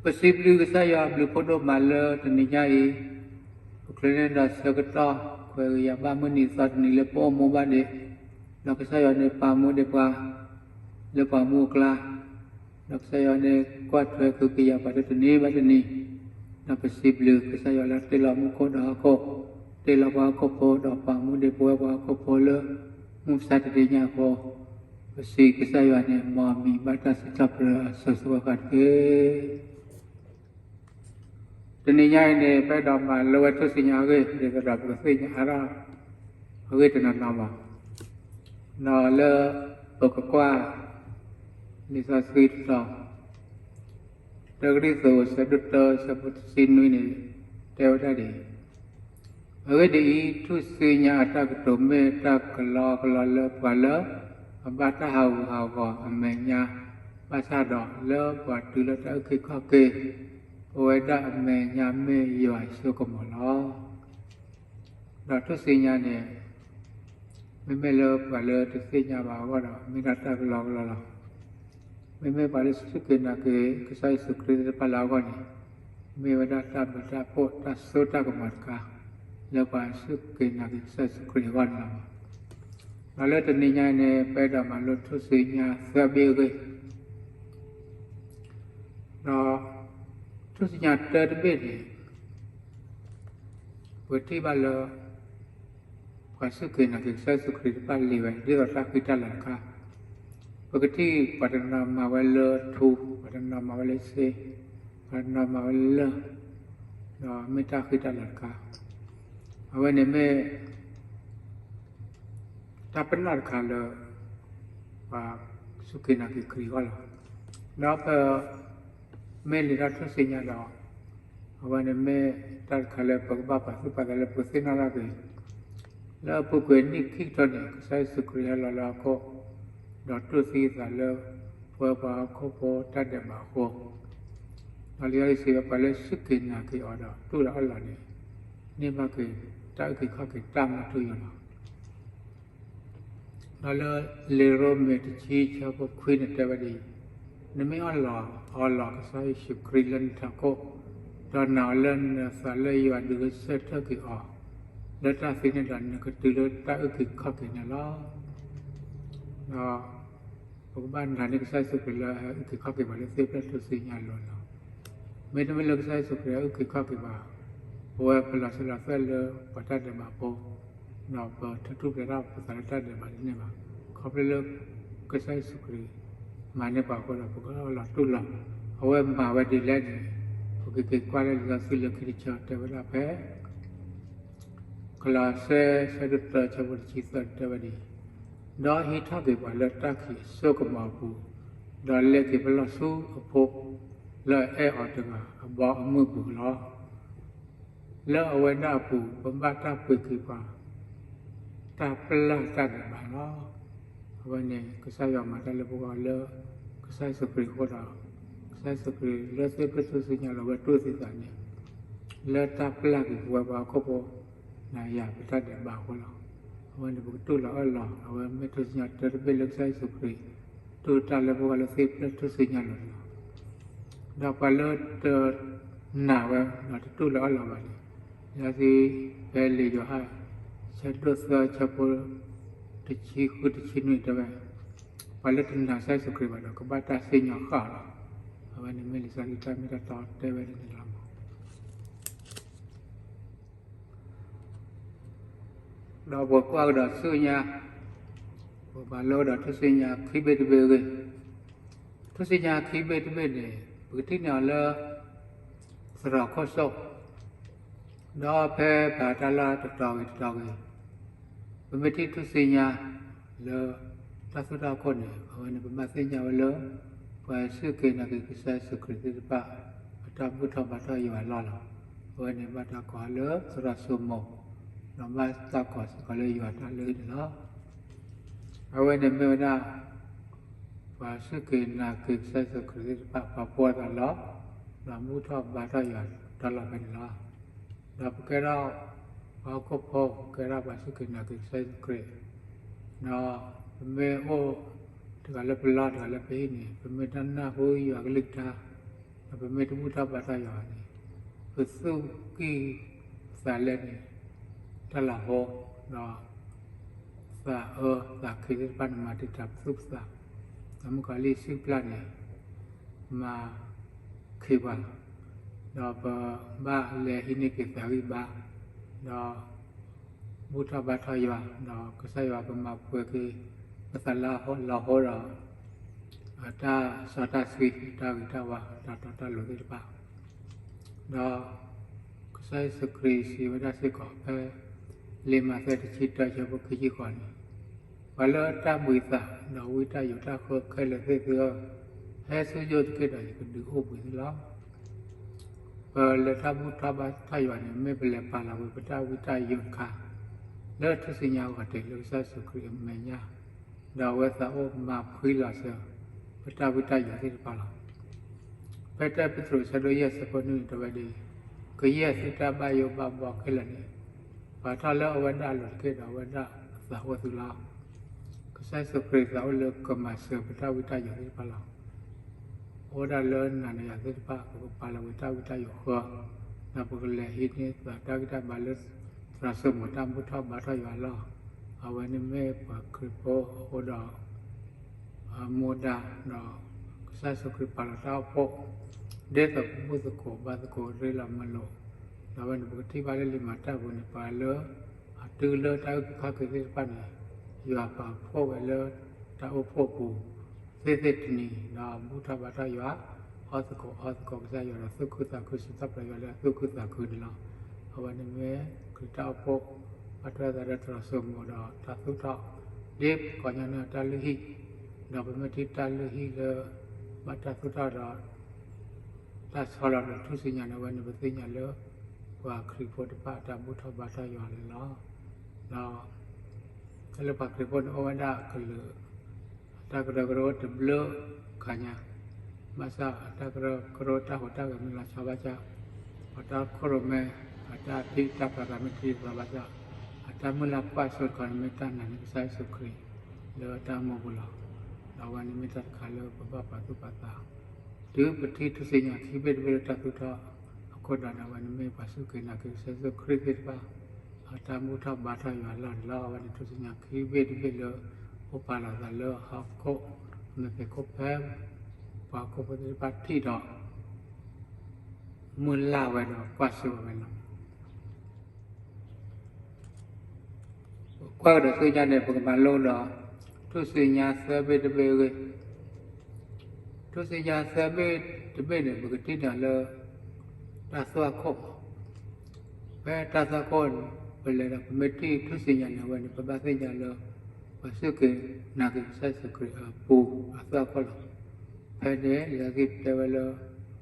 ပစံးဘျုးကစၢ်ယွၤအဘျုးဖးဒိၣ်မးလၢတနံၤညါအံၤ, ပချုးန့ၣ်ဒီးဆၢကတီၢ် ခွဲးဂ့ၤယာ်ဘၣ်မုၢ်နံၤသီတနံၤလၢပအိၣ်မူဘၣ်ဒံး, ဒီးကစၢ်ယွၤန့ၣ်ပာ်မူဒံးပှၤ လၢပှၤမူအကျါ, ဒီးကစၢ်ယွၤန့ၣ်ကွၢ်ထွဲကဟုကယာ်ပှၤလၢတနံၤဘၣ်တနံၤ, ဒီးပစံးဘျုးကစၢ်ယွၤလၢတ့လီၤမူခိၣ်ဒီးဟီၣ်ခိၣ်, တ့လီၤပှၤဟီၣ်ခိၣ်ဖိဒီးပာ်မူဒံးပဝဲပှၤဟီၣ်ခိၣ်ဖိလၢ မုၢ်မဆါတနံၤညါအဃိ, ပစံးကစၢ်ယွၤန့ၣ် မ်အမံၤဘၣ်တၢ်စံးထီၣ်ပတြၢၤအစိၤစိၤဃၣ်ဃၣ်တက့ၢ်. တနံၤညါအံၤန့ၣ် ပအဲၣ်ဒိးမၤလိဝဲထူၣ်စုညါအဂ့ၢ် ဒ်သိးဒီးပကသ့ၣ်ညါအါထီၣ်အဂ့ၢ်တနီၤနီၤမး, ဒီးလၢပကကွၢ် လံာ်စီဆှံတတီၤ, တၢကရံၣ်သူး ဆၢဒိၣ်တၢ ဆၢဖိတဆံနွံန့ၣ် တဲဝဲဒၣ်ဒ်အံၤ, အဂ့ၢ်ဒ်အံၤ, ထူၣ်စုညါအတၢ်ကတိၤမ့ၢ်တၢ်ကလီကလီလၢပှၤလၢ အဘၣ်တၢ်ဟးဂူာ်ဟးဂီၤအမဲာ်ညါ, ဘၣ်ဆၣ်ဒီးလၢပှၤတုၤလၢတၢ်အုၣ်က့ၤခီၣ်က့ၤ ပဝဲဒၣ်အမဲာ်ညါမ့ၢ်ယွၤအစိကမီၤလီၤ. ဒီးထူၣ်စုညါန့ၣ် မ့မ့ၢ်လၢပှၤလၢတသ့ၣ်ညါဘၣ်အဂီၢ်ဒီး မ့ၢ်ဒၣ်တၢ်ကလီကလီလီၤ. မ့မ့ၢ်ပှၤလၢစူၢ်က့ၤနာ်က့ၤကစၢ်ယ့ၣ်ၡူးခရံာ်သ့ၣ်တဖၣ်လၢအဂီၢ်န့ၣ် မ့ၢ်ဝဲဒၣ်တၢ်ဘျုးတၢ်ဖှိၣ်တၢ်စိတၢ်ကမီၤတခါ လၢပှၤစူၢ်က့ၤနာ်က့ၤကစၢ်ယ့ၣ်ၡူးခရံာ်အဂီၢ်န့ၣ်လီၤ. ဒီးလၢတနံၤညါအံၤန့ၣ် ပအဲၣ်ဒိးမၤလိထူၣ်စုညါသၢဘ့ၣ်အဂ့ၢ် ဒီးထူၣ်စုညါတၢတဘ့ၣ်န့ၣ် ပကထံၣ်ဘၣ်လၢ ပှၤစူၢ်က့ၤနာ်က့ၤကစၢ်ယ့ၣ်ၡူးခရံာ်တဖၣ်လံဝဲ ဒ်သိးတၢ်ဃံတၢ်လၤတခါ, ပကထံၣ်ပှၤတနီၤမၤဝဲလၢထူ, ပှၤတနီၤမၤဝဲလၢစ့, ပှၤတနီၤမၤဝဲလၢလၢၢ်, ဒီးမ့ၢ်တၢ်ဃံတၢ်လၤတခါ, အဝဲန့ၣ်မ့ၢ် တၢ်ပနီၣ်တခါလၢ ပှၤစူၢ်က့ၤနာ်က့ၤခရံာ်အဂီၢ်လီၤ. ဒီးဖဲ မ့ၢ်လံာ်ထူၣ်စုညါဒီး အဝဲန့ၣ်မ့ၢ်တၢ်တခါလၢပကဘၣ်ပာ်သူၣ်ပာ်သးလၢပကသ့ၣ်နီၣ်ထီၣ်က့ၤ, လၢအပူၤကွံာ်နံၣ်ခံကထိန့ၣ် ကစၢ်ယ့ၣ်ၡူးခရံာ်ဟဲလီၤလၢဟီၣ်ခိၣ်, ဒီးတူၢ်သံအသးလၢ ပဝဲပှၤဟီၣ်ခိၣ်ဖိတၢ်ဒဲးဘးအဃိ, ဒီးလံာ်စီဆှံစံးဝဲ ပှၤလၢစူၢ်က့ၤနာ်က့ၤအီၤဒီးတူၢ်လီၤအၢၣ်လီၤန့ၣ် န့ၢ်ဘၣ်က့ၤတၢ်အုၣ်က့ၤခီၣ်က့ၤတၢ်မူထူယိာ်လီၤ. ဒီးလၢလံာ်ရိမ့းတဆံ ဆၢဖိခွံန့ၣ်တဲဝဲဒ်အံၤ, နမ့ၢ်အၢၣ်လီၤအီလီၤကစၢ်ယ့ၣ်ၡူးခရံာ်လၢနထးခိၣ်, ဒီးနာ်အီၤလၢနသးလၢယွၤဒုးဂဲၤဆၢထၢၣ်က့ၤအီၤ လၢတၢ်သံန့ၣ်ဒီး နကတုၤလၢတၢ်အုၣ်က့ၤခီၣ်က့ၤန့ၣ်လီၤ. ဒီး ပကဘၣ်နာ်န့ၢ်ကစၢ်ယ့ၣ်ၡူးခရံာ်လၢအဟဲအုၣ်က့ၤခီၣ်က့ၤပှၤလၢသ့ၣ်ဖျၢၣ်ထူၣ်စုညါအလိၤန့ၣ်လီၤ. မ့တမ့ၢ်လၢကစၢ်ယ့ၣ်ၡူးခရံာ်အုၣ်က့ၤခီၣ်က့ၤပှၤ, ပဝဲပလီၤစၢၤလီၤသွဲၣ်လၢပှၤတၢ်ဒဲးဘးဖိ, ဒီးပတထူၣ်ဖျဲးထီၣ်ပသးလၢတၢ်ဒဲးဘးတန့ၢ်ဘၣ်. ခီဖျိလၢ ကစၢ်ယ့ၣ်ၡူးခရံာ် မၤန့ၢ်ပှၤအဃိဒီး ပကအၢၣ်လီၤတူၢ်လိာ်, အဝဲမၤဝဲဒ်လဲၣ်န့ၣ်, ပကက့ၤကွၢ်လၢလံာ်စီဆှံလၢခံတဆၢတဲဝဲဒၣ်ဖဲ ကလီးစဲ ဆၢဒိၣ်တၢ ဆၢဖိတဆံသၢတဲဝဲဒ်အံၤ, ဒီးဟံးထီၣ်က့ၤပှၤလၢတၢ်ခံးအစိကမီၤအပူၤ, ဒီးလဲၤက့ၤပလီၢ်ဆူအဖိလၢအအဲၣ်အီၤတဂၤအဘီအမုၢ်အပူၤလီၤ. လၢအဝဲဒၣ်အပူၤ ပဘၣ်တၢ်ပှ့ၤက့ၤပှၤ တၢ်ပျၢ်တၢ်ဒဲးဘးလီၤ. အဝဲန့ၣ် ကစၢ်ယွၤမၤတၢ်လၢပဂီၢ်လၢ ကစၢ်ယ့ၣ်ၡူးခရံာ်အဃိဒီး ကစၢ်ယ့ၣ်ၡူးခရံာ်လၢသ့ၣ်ဖျၢၣ်ထူၣ်စုညါလီၤဝဲတူၢ်သံသးန့ၣ် လၢတၢ်ပျၢ်က့ၤပဝဲပှၤဟီၣ်ခိၣ်ဖိ နၤယၤပတၢ်ဒဲးဘးအဃိလီၤ. အဝဲန့ၣ် ပကတူၢ်လိာ်အၢၣ်လီၤ အဝဲမ့ၢ်ထူၣ်စုညါတၢတဘ့ၣ်လၢကစၢ်ယ့ၣ်ၡူးခရံာ် တူၢ်တၢ်လၢပဂီၢ်လၢသ့ၣ်ဖျၢၣ်ထူၣ်စုညါလီၤန့ၣ်လီၤ. ဒီးပှၤလၢတနာ်ဝဲ ဒီးတတူၢ်လိာ်အၢၣ်လီၤဘၣ်န့ၣ် လံာ်စီဆှံ ဖဲလံာ်ယိၤဟၣ် ဆၢဒိၣ်သၢ ဆၢဖိ တဆံဃုတဆံနွံတဲဝဲ ပှၤလၢတနာ်ကစၢ်ယ့ၣ်ၡူးခရံာ်ဘၣ်ဒီး ကဘၣ်တၢ်စံၣ်ညီၣ်ဃာ်လီၤ. အဝဲန့ၣ်မ့ၢ်လံာ်စီဆှံတၢ်မ့ၢ်တၢ်တီတဲဝဲဒ်န့ၣ်လီၤ. ဒီးပကွၢ်ကဒီးဆူညါ, ပဘၣ်လိဒီးထူၣ်စုညါခံဘ့ၣ်တဘ့ၣ်အဂ့ၢ်, ထူၣ်စုညါခံဘ့ၣ်တဘ့ၣ်န့ၣ် ပကထံၣ်န့ၢ်အီၤလၢ သရိာ်ခိၣ်စိၣ်, ဒီးဖဲပှၤတၢ်လီၢ်တတီၤဂ့ၤတတီၤဂ့ၤ, ပမ့ၢ်ထံၣ်ထူၣ်စုညါလၢ တၢ်သူၣ်တၢ်ခိၣ်န့ၣ် အဝဲန့ၣ် ပဘၣ်သ့ၣ်ညါဝဲလၢ ပှၤစူၢ်က့ၤနာ်က့ၤကစၢ်ယ့ၣ်ၡူးခရံာ်သ့ၣ်တဖၣ် အတၢ်ဘူၣ်ထီၣ်ဘါထီၣ်ယွၤအလီၢ်လီၤ. အဝဲန့ၣ်ဘၣ်တၢ်ကိးအီၤလၢသရိာ်စိမိၤ, ဒီးဘၣ်တၢ်ကိးစ့ၢ်ကီးလၢယွၤအတၢ်လုၢ်န့ၣ်လီၤ. အဝဲန့ၣ်မ့ၢ်ဝဲဒၣ် ပှၤစူၢ်က့ၤနာ်က့ၤကစၢ်ယ့ၣ်ၡူးခရံာ်သ့ၣ်တဖၣ် ပှၤဖှီအသးလီၤ, ဒီးဘူၣ်ထီၣ်ဘါထီၣ်ယွၤတၢ်လီၢ်ဖဲန့ၣ်လီၤ. ဒီးပကဲထီၣ် ပှၤဟီၣ်ခိၣ်ဖိ, ပကဲထီၣ်ပှၤစူၢ်က့ၤနာ်က့ၤကစၢ်ယ့ၣ်ၡူးခရံာ်, ဒီးပမ့ၢ်အိၣ်တဂၤလၢပလီၢ် တဂၤလၢပဟံၣ်န့ၣ် ပမ့ၢ်တၢ်နၢ်ဟူယွၤကလုၢ်ကထါ ဒီးပမ့ၢ်တဘူၣ်ထီၣ်ဘါထီၣ်ယွၤန့ၣ်, ပသူၣ်ကံၢ်သးလဲန့ၣ်, တၢ်လၤဟိ, ဒီး သးအၢသးခံသ့ၣ်တဖၣ်န့ၣ် မၤတံာ်တာ်ပသူၣ်ပသး, ဒီးမုၣ်ကီၤလံၢ်စုၣ်ပျၢ်န့ၣ် မၤ ခ့ပှၤ, ဒီးပဘၣ်လဲၤဟံးန့ၢ်က့ၤသးဂံၢ်ဘါ, ဒီး ဘူၣ်ထီၣ်ဘါထီၣ်ယွၤ, ဒီးကစၢ်ယွၤကမၤပှဲၤက့ၤ ပသးလၤဟိဒီး တၢ်စီတၢ်ဆှံ, တၢ်ဂ့ၤတၢ်ဝါ, တၢ်တီတၢ်လိၤသ့ၣ်တဖၣ်, ဒီး ကစၢ်ယ့ၣ်ၡူးခရံာ်စံးဝဲဒၣ်စ့ၢ်ကီးဖဲ လံာ်မးသဲတဆံတၢ ဆၢဖိခံဆံဃိးန့ၣ်, ပှၤလၢတၢ်ဘှံးသး ဒီးဝံတၢ်ယိးတၢ်ဃၢခဲလၢာ်သ့ၣ်သုဧၢ, ဟဲဆူယအိၣ်တက့ၢ်ဒီးယကဒုးအိၣ်ဘှံးသုလီၤ. ပလဲၤတၢ်ဘူၣ်ထီၣ်ဘါထီၣ်ယွၤန့ၣ် မ့ၢ်ပလဲၤပာ်လီၤဝဲပတၢ်ဝံတၢ်ယိးတခါ လၢထူၣ်စုညါအဂီၢ်တ့ၢ်လၢကစၢ်ယ့ၣ်ၡူးခရံာ်အမဲာ်ညါ, ဒီးအဝဲသးအိၣ်မၤဖှံလီၤစၢၤ ပတၢ်ဝံတၢ်ယိးသ့ၣ်တဖၣ်လီၤ. ဖဲတၢပ့းတရူးဆၢဒိၣ်ယဲၢ်ဆၢဖိနွံန့ၣ် တဲဝဲဒ်အံၤ, ကယဲၢ်သုတၢ်ဘၣ်ယိၣ်ဘၣ်ဘှီခဲလၢာ်န့ၣ်, ပာ်ထီၣ်လၢအဝဲဒၣ်အလိၤတက့ၢ်ဒီးအဝဲဒၣ်သးအိၣ်သုလီၤ. ကစၢ်ယ့ၣ်ၡူးခရံာ်သးအိၣ်လၢကမၤစၢၤပတၢ်ဝံတၢ်ယိးသ့ၣ်တဖၣ်လီၤ. အိၣ်ဝဲဒၣ်လၢနၤဒီးယၤသ့ၣ်တဖၣ် ပကပာ်လီၤဝဲတၢ်ဝံတၢ်ယိးဃၢ, ဒီးပကလဲၤဟံးန့ၢ်သးတၢ်ဂံၢ်တၢ်ဘါလၢ သရၣ်စိမိၤတၢ်ဘူၣ်ထီၣ်ဘါထီၣ်ယွၤလီၤ. အဝဲန့ၣ်မ့ၢ်ပှၤခရံာ်ဖိအဃိဒီး မူဒါ, ဒီးကစၢ်ယ့ၣ်ၡူးခရံာ်ပာ်လီၤတၢ်အိၣ်ဖှိၣ် ဒ်သိးပဘူၣ်သကိးဘါသကိးရ့လိာ်မုာ်လိာ်, ဒီးအဝဲန့ၣ်ပကထံၣ်ဘၣ်လၢလံာ်မၤတၢ်ပူၤန့ၣ် ပှၤလၢ အတုၤလၢတၢ်အုၣ်က့ၤခီၣ်က့ၤသ့ၣ်တဖၣ်န့ၣ်, ယွၤပာ်ဖှိၣ်ဝဲလၢတၢ်အိၣ်ဖှိၣ်ပူၤ သ့ၣ်သ့ၣ်တနံၤ ဒီးဘူၣ်ထီၣ်ဘါထီၣ်ယွၤ, အီၣ်သကိးအီသကိးကစၢ်ယွၤဒီးသူၣ်ခုသးခု စံးထီၣ်ပတြၢၤယွၤလၢအသူၣ်ခုသးခုန့ၣ်လီၤ. အဝဲန့ၣ်မ့ၢ်ခရံာ်တၢ်အိၣ်ဖှိၣ် ဘၣ်ထွဲသးဒီးသရၣ်စိမိၤဒီးတၢ်သူၣ်ထီၣ် ဒ်ပကိးညီနုၢ်တၢ်လုၢ်ဟံၣ်, ဒီးပမ့ၢ်ထံၣ်တၢ်လုၢ်ဟံၣ်လၢ ဘၣ်တၢ်သူၣ်ထီၣ်ဒီး တၢ်ဆီလီၤဒီးထူၣ်စုညါန့ၣ် အဝဲန့ၣ်ပသ့ၣ်ညါလၢ ပှၤခရံာ်ဖိတဖၣ်အတၢ်ဘူၣ်ထီၣ်ဘါထီၣ်ယွၤလီၤ. ဒီး တၢ်လၢပှၤခရံာ်ဖိန့ၣ်အိၣ်ဝဲဒၣ်ကလုာ် အတၢ်ကရၢကရိတဘျုးခါညါ, ဘၣ်ဆၣ်အတၢ်ကရၢကရိတၢ်ဟူးတၢ်ဂဲၤမ့ၢ်လီၤဆီဘၣ်ဆၣ်, ပှၤတၢ်ခိၣ်ရိၣ်မဲ အတၢ်ဖံးတၢ်ဖျးသးမ့ၢ်တသ့ဘၣ်ဆၣ်, အတၢ်မုၢ်လၢ်ကွၢ်စိတခီန့ၣ်မ့ၢ်တၢ်နာ်န့ၢ်ကစၢ်ယ့ၣ်ၡူးခရံာ် လၢတၢ်အိၣ်မူပူၤလီၤ. ဒီးအဝဲန့ၣ်မ့ၢ်တၢ်တခါလၢပဘၣ်ပာ်သူၣ်ပာ်သး တုၤပထံၣ်ထူၣ်စုညါခံဘ့ၣ်တဘ့ၣ်လၢတၢ်သူၣ်ထီၣ်အခိၣ်ဒီးန့ၣ် အဝဲန့ၣ်မ့ၢ်ပှၤစူၢ်က့ၤနာ်က့ၤကစၢ်ယ့ၣ်ၡူးခရံာ်သ့ၣ်တဖၣ် အတၢ်ဘူၣ်ထီၣ်ဘါထီၣ်ယွၤလီၢ်န့ၣ်လီၤ. အဝဲန့ၣ်ထူၣ်စုညါခံဘ့ၣ်တဘ့ၣ်လၢ အိၣ်ပာ်လီၤသးလၢဟီၣ်ခိၣ် မဲာ်ဖံးခိၣ်ဖဲ ပှၤဟီၣ်ခိၣ်ဖိသ့ၣ်တဖၣ်ထံၣ်ဒီး မုၢ်လၢ်ဝဲဒီးကွၢ်စိဝဲလီၤ. ကွၢ်ကဒီးဆူညါန့ၣ် ပကမၤလိဒီး ထူၣ်စုညါသၢဘ့ၣ်တဘ့ၣ်အဂ့ၢ်, ထူၣ်စုညါသၢဘ့ၣ်တဘ့ၣ်န့ၣ် ပကထံၣ်န့ၢ်လၢ တၢ်သွၣ်ခိၣ်, ဖဲတၢ်သွၣ်ခိၣ် ပလဲၤဒီးပမ့ၢ်ထံၣ်ထူၣ်စုညါန့ၣ် အဝဲန့ၣ် ပဘၣ်သ့ၣ်ညါလၢ ပှၤစူၢ်က့ၤနာ်က့ၤကစၢ်ယ့ၣ်ၡူးခရံာ်အပူၤအသွၣ်ခိၣ်လီၤ. ဖဲန့ၣ် လံာ်စီဆှံတဲဝဲလၢ ပှၤစူၢ်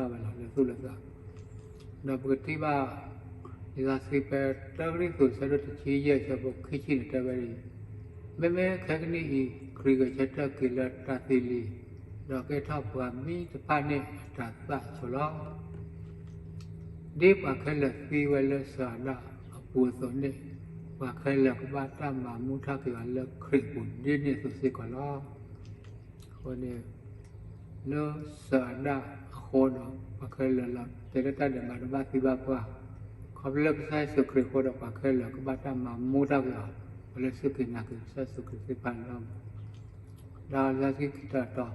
က့ၤနာ်က့ၤကစၢ်ယ့ၣ်ၡူးခရံာ်မ့ၢ်သံဘၣ်ဆၣ်ဒီးကမူထီၣ်ဝဲလီၤလၢသူၣ်လၢသး, ဒီးပကထံၣ်ဘၣ် လံာ်စီဆှံဖဲ တၢကရံၣ်သူး ဆၢဒိၣ်တဆံယဲၢ် ဆၢဖိခံဆံန့ၣ် တဲဝဲဒ်အံၤ, မ့မ့ၢ်ခဲကနံၣ်အံၤ ခရံာ်ဂဲၤဆၢထၢၣ်က့ၤလၢတၢ်သံလံ, ဒီးကဲထီၣ်ပှၤမံတဖၣ်န့ၣ်အတၤသၣ်ဆိလီၤ. ဒ်ပှၤခဲလၢာ်သံဝဲလၢစီၤအၤဒၣ်အပူၤအသိးန့ၣ်, ပှၤခဲလၢာ်ကဘၣ်တၢ်မၤမူထီၣ်က့ၤအီၤလၢခရံာ်အပူၤဒ်န့ၣ်အသိးစ့ၢ်ကီးလီၤ. အဃိန့ၣ် လၢစီၤအၤဒၣ်အဃိဒီး ပှၤခဲလၢာ်လီၤတဲာ်လၢတၢ်ဒဲးဘးတဘၣ်သံဘၣ်ပှၢ်, ခီဖျိလၢကစၢ်ယ့ၣ်ၡူးခရံာ်အဃိဒီး ပှၤခဲလၢာ်ကဘၣ်တၢ်မၤမူထီၣ်က့ၤအီၤ, ပှၤလၢစူၢ်က့ၤနာ်က့ၤကစၢ်ယ့ၣ်ၡူးခရံာ်သ့ၣ်တဖၣ်န့ၣ်လီၤ. ဒီးလံာ်စီဆှံခံတီၤတီၤ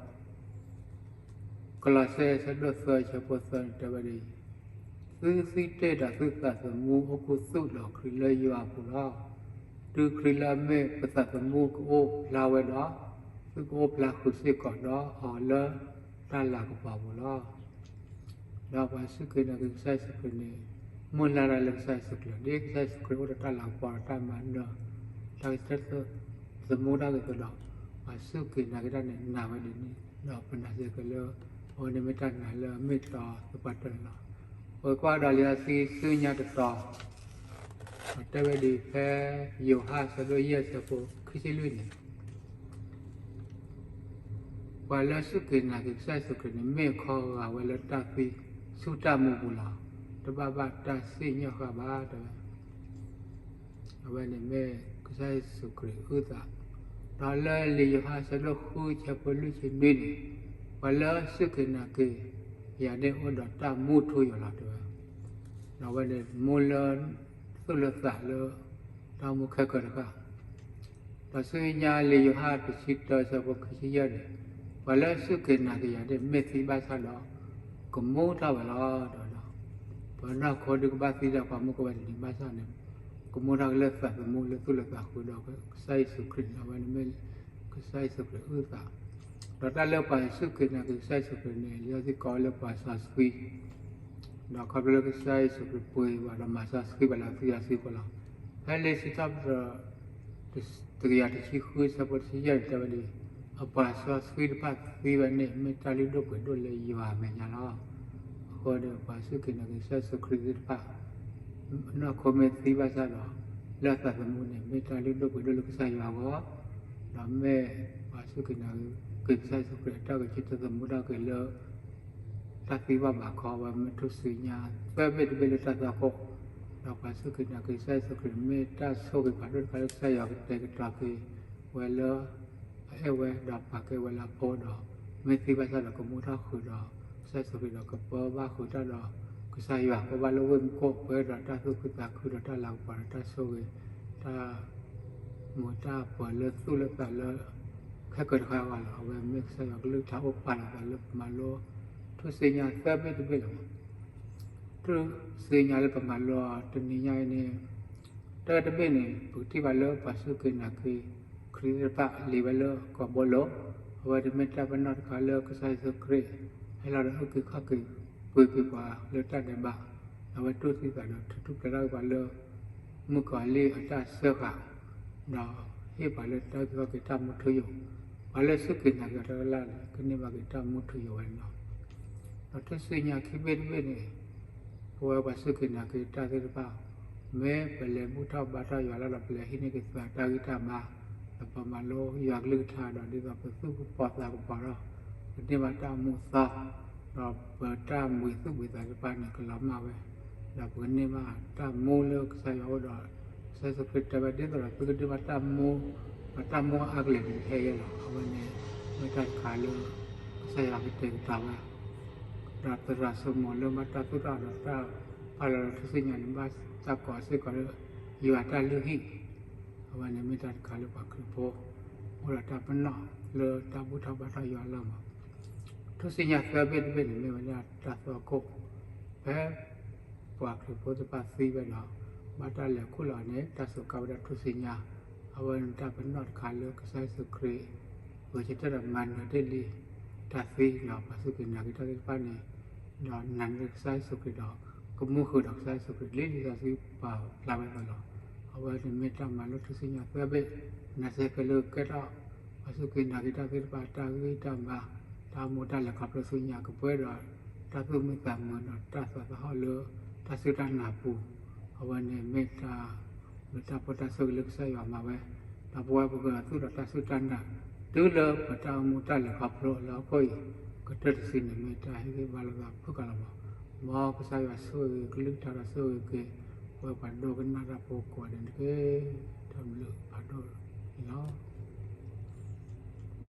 ကလီးစဲ ဆၢဒိၣ်သၢ ဆၢဖိသၢန့ၣ် တဲဝဲဒ်အံၤ, သုသံတ့ၢ်ဒီးသုသးသမူအိၣ်ခူသူၣ်ဒီးခရံာ်လၢယွၤအပူၤလီၤ. တုၤခရံာ်လၢအမ့ၢ်ပသးသမူကအိၣ်ဖျါဝဲဒီး, သုကအိၣ်ဖျါဃုာ်စ့ၢ်ကီးဒီးအီၤလၢတၢ်လၤကပီၤအပူၤလီၤ. ဒီးပှၤစူၢ်က့ၤနာ်က့ၤကစၢ်ယ့ၣ်ၡူးခရံာ်န့ၣ် မုၢ်လၢ်တၢ်လၢကစၢ်ယ့ၣ်ၡူးခရံာ်လီၤ. ဒ်ကစၢ်ယ့ၣ်ၡူးခရံာ်အိၣ်ဒီးတၢ်လၤကပီၤဒီးတၢ်မၤနၢၤ တၢ်ကဆၢထၢၣ်သမူထီၣ်က့ၤအသိးဒီး ပှၤစူၢ်က့ၤနာ်က့ၤတၢ်န့ၣ် နာ်ဝဲဒ်န့ၣ် ဒီးပနာ်စ့ၢ်ကီးလၢ အဝဲန့ၣ်မ့ၢ်တၢ်နာ်လၢအမ့ၢ်တီသပှၢ်တၢၢ်န့ၣ်လီၤ. ပကကွၢ်ကဒီးလံာ်စီဆှံဆူညါတတီၤ တဲဝဲဒ်အံၤဖဲ ယိၤဟၣ်ဆၢဒိၣ်ယဲၢ်ဆၢဖိခံဆံလွံၢ်န့ၣ် ပှၤလၢစူၢ်က့ၤနာ်က့ၤကစၢ်ယ့ၣ်ၡူးခရံာ်န့ၣ် မ့ၢ်အခီဂာ်ဝဲလၢတၢ်သံဆူတၢ်မူပူၤလီၤ. တဘၣ်ဘၣ်တၢ်စံၣ်ညီၣ်ဃာ်ဘၣ် တဲဝဲ အဝဲန့ၣ်မ့ၢ်ကစၢ်ယ့ၣ်ၡူးခရံာ်အုၣ်သး, ဒီးလၢလံာ်ယိၤဟၣ်ဆၢဒိၣ်ဃုဆၢဖိလွံၢ်ဆံနွံန့ၣ် ပှၤလၢစူၢ်က့ၤနာ်က့ၤယၤန့ၣ်အိၣ်ဒီးတၢ်မူထူယိာ်လီၤတဲဝဲ, ဒီးအဝဲန့ၣ်မူလၢသူၣ်လၢသးလၢတၢ်အိၣ်မူခဲကၢၤတဖၣ်, ဒီးဆူညါလံာ်ယိၤဟၣ်တဆံတၢဆၢဖိခံဆံယဲၢ်န့ၣ်, ပှၤလၢစူၢ်က့ၤနာ်က့ၤယၤန့ၣ် မ့ၢ်သံဘၣ်ဆၣ်ဒီး ကမူထီၣ်ဝဲလီၤ တဲဝဲဒၣ်. ပှၤနီၢ်ခိဒုးကဘၣ်သံဒီးပှၤမူကဝဲတနံၤဘၣ်ဆၣ်န့ၣ်, ကမူထီၣ်က့ၤလၢသးသမူလၢသူၣ်လၢသးဃုာ်ဒီးကစၢ်ယ့ၣ်ၡူးခရံာ်န့ၣ် အဝဲန့ၣ်မ့ၢ်ကစၢ်ယ့ၣ်ၡူးခရံာ်အုၣ်သး, ဒီးတၢ်လၢပှၤစူၢ်က့ၤနာ်က့ၤကစၢ်ယ့ၣ်ၡူးခရံာ်န့ၣ် လံာ်စီဆှံကိးဝဲလၢပှၤစီဆှံ ဒီးခီဖျိလၢကစၢ်ယ့ၣ်ၡူးခရံာ�ပှ့ၤဝဲဒီးမၤစီဆှံဘၣ်လၢအသွံၣ်အစုအဃိလီၤ. ဖဲလံာ်စံးထီၣ်ပတြၢၤ တကယၤတဆံဃုဆၢဖိတဆံယဲၢ်န့ၣ်တဲဝဲဒ်အံၤ, အပှၤစီဆှံတဖၣ်သံဝဲန့ၣ် မ့ၢ်တၢ်လုၢ်ဒိၣ်ပှ့ၤဒိၣ်လၢယွၤအမဲာ်ညါလီၤ. အဃိန့ၣ် ပှၤစူၢ်က့ၤနာ်က့ၤကစၢ်ယ့ၣ်ၡူးခရံာ်သ့ၣ်တဖၣ် နီၢ်ခိမ့ၢ်သံဘၣ်ဆၣ်ဒီး လၢသးသမူန့ၣ် မ့ၢ်တၢ်လုၢ်ဒိၣ်ပှ့ၤဒိၣ်လၢကစၢ်ယွၤအဂီၢ်, ဒီးမ့ၢ်ပှၤစူၢ်က့ၤနာ်က့ၤကစၢ်ယ့ၣ်ၡူးခရံာ်အတၢ်ဂဲၤဆၢထၢၣ်သမူထီၣ်က့ၤလၢ တၢ်သံဘၣ်ဘးခီဝဲမ့ၢ်ထူၣ်စုညါသၢဘ့ၣ်တဘ့ၣ်လၢတၢ်သွၣ်ခိၣ်, ဒီးပှၤစူၢ်က့ၤနာ်က့ၤကစၢ်ယ့ၣ်ၡူးခရံာ်န့ၣ် မ့ၢ်တၢ်ဆိၣ်ဂ့ၤပာ်ဒိၣ်တခါလၢကစၢ်ယွၤကတဲာ်ကတီၤက့ၤဝဲလၢ အအဲၣ်ဝဲဒီးပာ်ကဲဝဲလၢအဖိဒီး မ့ၢ်သံဘၣ်ဆၣ်ဒီးကမူထီၣ်ဃုာ်ဒီး ကစၢ်ယ့ၣ်ၡူးခရံာ်ဒီးကပၢဘၣ်ဃုာ်တၢ်ဒီး ကစၢ်ယွၤ ပၢဘၣ်လၢဝ့ၢ်မူခိၣ် ပၢဒီးတၢ်သူၣ်ခုသးခုဒီးတၢ်လၤကပီၤဒီးတၢ်ဆိၣ်ဂ့ၤ တၢ် မူၤတၢ်ပၢၤလၢသူၣ်လၢသးလၢ ခဲကၢၤတခါအဂီၢ်လီၤ. အဝဲမ့ၢ်ကစၢ်ယွၤကလုၢ်ကထါအိၣ်ပာ်လီၤသးလၢပမၤလိ ထူၣ်စုညါသၢဘ့ၣ်တဘ့ၣ်လီၤ. ထူၣ်စုညါလၢပမၤလိအီၤတနံၤညါအံၤန့ၣ် တၢတဘ့ၣ်န့ၣ် ပကထံၣ်ဘၣ်လၢပှၤစူၢ်က့ၤနာ်က့ၤခရံာ်သ့ၣ်တဖၣ်လံာ်ဝဲလၢကီၢ်ဘိလိၤ, အဝဲန့ၣ်မ့ၢ်တၢ်ပနီၣ်တခါလၢကစၢ်ယ့ၣ်ၡူးခရံာ် ဟဲလီၤဒီးအုၣ်က့ၤခီၣ်က့ၤပှ့ၤက့ၤပှၤလၢတၢ်ဒဲးဘး, ဒီးအဝဲတူၢ်သံသးဒီးထုးထူၣ်ဖျဲးထီၣ်က့ၤပှၤလၢ မုၣ်ကီၤလံၢ်အတၢ်စၢဃာ်, ဒီးဟ့ၣ်ပှၤလၢတၢ်အုၣ်က့ၤခီၣ်က့ၤတၢ်မူထူယိာ်, ပှၤလၢစူၢ်က့ၤနာ်က့ၤအီၤတၢ်ကလၢ်န့ၣ် ကန့ၢ်ဘၣ်က့ၤတၢ်မူထူယိာ်ဝဲန့ၣ်လီၤ. ဒီးထူၣ်စုညါခံဘ့ၣ်တဘ့ၣ်န့ၣ် ပဝဲပှၤစူၢ်က့ၤနာ်က့ၤတၢ်သ့ၣ်တဖၣ် မ့ၢ်ပလဲၤဘူၣ်ထီၣ်ဘါထီၣ်ယွၤလၢဒီးပလဲၤဟံးန့ၢ်က့ၤသးတၢ်ဂံၢ်တၢ်ဘါ, ဒီးပမၤလိယွၤကလုၢ်ကထါဒီးဒ်သိးပသူၣ်ကပီၤသးကပီၤဒီး ပကန့ၢ်ဘၣ်တၢ်မူအသီ, ဒီးပတၢ်ဘှံးသူၣ်ဘှံးသးသ့ၣ်တဖၣ်န့ၣ် ကလီၤမၢ်ဝဲ, ဒီးပကန့ၢ်ဘၣ်တၢ်မူလၢကစၢ်ယွၤအိၣ်ဒီး ကစၢ်ယ့ၣ်ၡူးခရံာ်တဲဝဲဒ်သိးဒီးသုကဒိးဘၣ်တၢ်မူ, ဒီးတၢ်မူအါကလဲာ်န့ၣ်ဟဲယဲလီၤ. အဝဲန့ၣ် မ့ၢ်တၢ်တခါလၢ ကစၢ်ယွၤကတဲာ်ကတီၤဝဲ, ဒီးသရၣ်စိမိၣ်လၢဘၣ်တၢ်သူၣ်ထီၣ်ဒီးတၢ်ပာ်လီၤဒီးထူၣ်စုညါန့ၣ် ဘၣ်တၢ်ကိးစ့ၢ်ကီးလၢ ယွၤတၢ်လုၢ်ဟံၣ်, အဝဲန့ၣ်မ့ၢ်တၢ်တခါလၢပှၤခရံာ်ဖိ အိၣ်ဒီးတၢ်ပနီၣ်လၢတၢ်ဘူၣ်ထီၣ်ဘါထီၣ်ယွၤအလီၢ်မး. ထူၣ်စုညါသၢဘ့ၣ်တဘ့ၣ်န့ၣ် မ့ၢ်ဝဲဒၣ်တၢ်သွၣ်ခိၣ် ဖဲ ပှၤခရံာ်ဖိသ့ၣ်တဖၣ်သံဝဲဒီး ဘၣ်တၢ်လဲၤခူၣ်လီၤန့ၣ် တၢ်စူးကါဝဲဒၣ်ထူၣ်စုညါ, အဝဲန့ၣ်တၢ်ပနီၣ်တခါလၢကစၢ်ယ့ၣ်ၡူးခရံာ် ဂဲၤဆၢထၢၣ်ဒီးမၤနၢၤတ့ၢ်လံ တၢ်သံဒီးပှၤစူၢ်က့ၤနာ်က့ၤတၢ်သ့ၣ်တဖၣ်န့ၣ် ဒီးနာ်န့ၢ်ကစၢ်ယ့ၣ်ၡူးခရံာ်ဒီး ကမူဃုာ်ဒီးကစၢ်ယ့ၣ်ၡူးခရံာ်လံာ်စီဆှံပာ်ဖျါဝဲအသိးလီၤ. အဝဲန့ၣ်မ့ၢ်တၢ်မၤလိထူၣ်စုညါသၢဘ့ၣ်, နာ်စ့ၢ်ကီးလၢကဲထီၣ် ပှၤစူၢ်က့ၤနာ်က့ၤတၢ်သ့ၣ်တဖၣ် တၢ်ဂံၢ်တၢ်ဘါ, တၢ်မူတၢ်လဲၤခီဖျိဆူညါကပှဲၤဒီး တၢ်သူၣ်မုာ်သးမုာ်ဒီးတၢ်သးသဟီၣ်လၢ တၢ်စူၢ်တၢ်နာ်အပူၤ, အဝဲန့ၣ်မ့ၢ်တၢ် လၢတၢ်ဖှီၣ်တၢ်ဆၢဂ့ၤလၢကစၢ်ယွၤမၤဝဲ, ဒီးပဝဲပကသူၣ်ဒီးတၢ်စူၢ်တၢ်နာ် တုၤလၢပတၢ်အိၣ်မူတၢ်လဲၤခီဖျိလၢဟီၣ်ခိၣ်အံၤ ကတၢၢ်တစုန့ၣ် မ့ၢ်တၢ်ဟ့ၣ်ဂံၢ်ဘါလိာ်သးဖုၣ်ကိာ်လီၤမး. မ်ကစၢ်ယွၤဆိၣ်ဂ့ၤကလုၢ်ကထါဒီးဆိၣ်ဂ့ၤက့ၤ ပဝဲပှၤဒိကနၣ်တၢ်ဖိကိးဂၤဒဲးန့ၣ်တက့ၢ်. တၢ်ဘျုးဖးဒိၣ်န့ၣ်လီၤ.